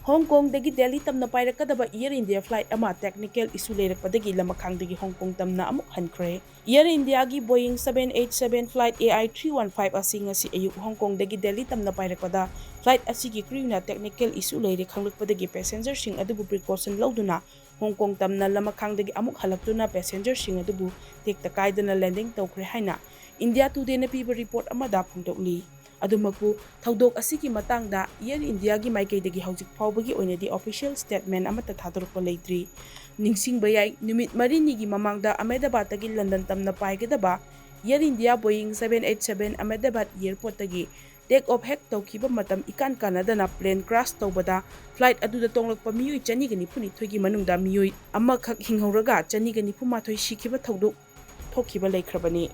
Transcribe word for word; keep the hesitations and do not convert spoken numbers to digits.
ꯍꯣꯡ ꯀꯣꯡꯗꯒꯤ ꯗꯦꯜꯂꯤ ꯇꯝꯅ ꯄꯥꯏꯔꯛꯀꯗꯕ Air India flight ꯑꯃ technical issue ꯂꯩꯔꯛꯄꯗꯒꯤ ꯂꯃꯈꯥꯡꯗꯒꯤ ꯍꯣꯡ ꯀꯣꯡ ꯇꯝꯅ ꯑꯃꯨꯛ ꯍꯟꯈ꯭ꯔꯦ꯫ Air Indiaꯒꯤ Boeing seven eight seven flight A I three one five ꯑꯁꯤ ꯉꯁꯤ ꯑꯌꯨꯛ ꯍꯣꯡ ꯀꯣꯡꯗꯒꯤ ꯗꯦꯜꯂꯤ ꯇꯝꯅ ꯄꯥꯏꯔꯛꯄꯗ flight ꯑꯁꯤꯒꯤ crewꯅ technical issue ꯂꯩꯔꯦ ꯈꯪꯂꯛꯄꯗꯒꯤ passengerꯁꯤꯡ ꯑꯗꯨꯕꯨ precaution ꯂꯧꯗꯨꯅ ꯍꯣꯡ ꯀꯣꯡ ꯇꯝꯅ ꯂꯃꯈꯥꯡꯗꯒꯤ ꯑꯃꯨꯛ ꯍꯜꯂꯛꯇꯨꯅ passengerꯁꯤꯡ ꯑꯗꯨꯕꯨ ꯇꯦꯛꯇ ꯀꯥꯏꯗꯅ landing ꯇꯧꯈ꯭ꯔꯦ ꯍꯥꯏꯅ India Todayꯅ ꯄꯤꯕ report ꯑꯃꯗ ꯐꯣꯡꯗꯣꯛꯂꯤ꯫ ꯑꯗꯨꯃꯛꯄꯨ, ꯊꯧꯗꯣꯛ ꯑꯁꯤꯒꯤ ꯃꯇꯥꯡꯗ Air Indiaꯒꯤ ꯃꯥꯏꯀꯩꯗꯒꯤ ꯍꯧꯖꯤꯛ ꯐꯥꯎꯕꯒꯤ ꯑꯣꯏꯅꯗꯤ official statement ꯑꯃꯠꯇ ꯊꯥꯗꯣꯔꯛꯄ ꯂꯩꯇ꯭ꯔꯤ꯫ ꯅꯤꯡꯁꯤꯡꯕ ꯌꯥꯏ, ꯅꯨꯃꯤꯠ ꯃꯔꯤꯅꯤꯒꯤ ꯃꯃꯥꯡꯗ ꯑꯍꯃꯦꯗꯥꯕꯥꯗꯇꯒꯤ ꯂꯟꯗꯟ ꯇꯝꯅ ꯄꯥꯏꯒꯗꯕ Air India Boeing seven eight seven Ahmedabad airportꯇꯒꯤ take off ꯍꯦꯛ ꯇꯧꯈꯤꯕ ꯃꯇꯝ ꯏꯀꯥꯟ ꯀꯥꯟꯅꯗꯅ plane crash ꯇꯧꯕꯗ flight ꯑꯗꯨꯗ ꯇꯣꯡꯂꯛꯄ ꯃꯤꯑꯣꯏ ꯆꯅꯤꯒ ꯅꯤꯐꯨ ꯅꯤꯊꯣꯏꯒꯤ ꯃꯅꯨꯡꯗ ꯃꯤꯑꯣꯏ ꯑꯃꯈꯛ ꯍꯤꯡꯍꯧꯔꯒ ꯆꯅꯤꯒ ꯅꯤꯐꯨ ꯃꯥꯊꯣꯏ ꯁꯤꯈꯤꯕ ꯊꯧꯗꯣꯛ ꯊꯣꯛꯈꯤꯕ ꯂꯩꯈ꯭ꯔꯕꯅꯤ꯫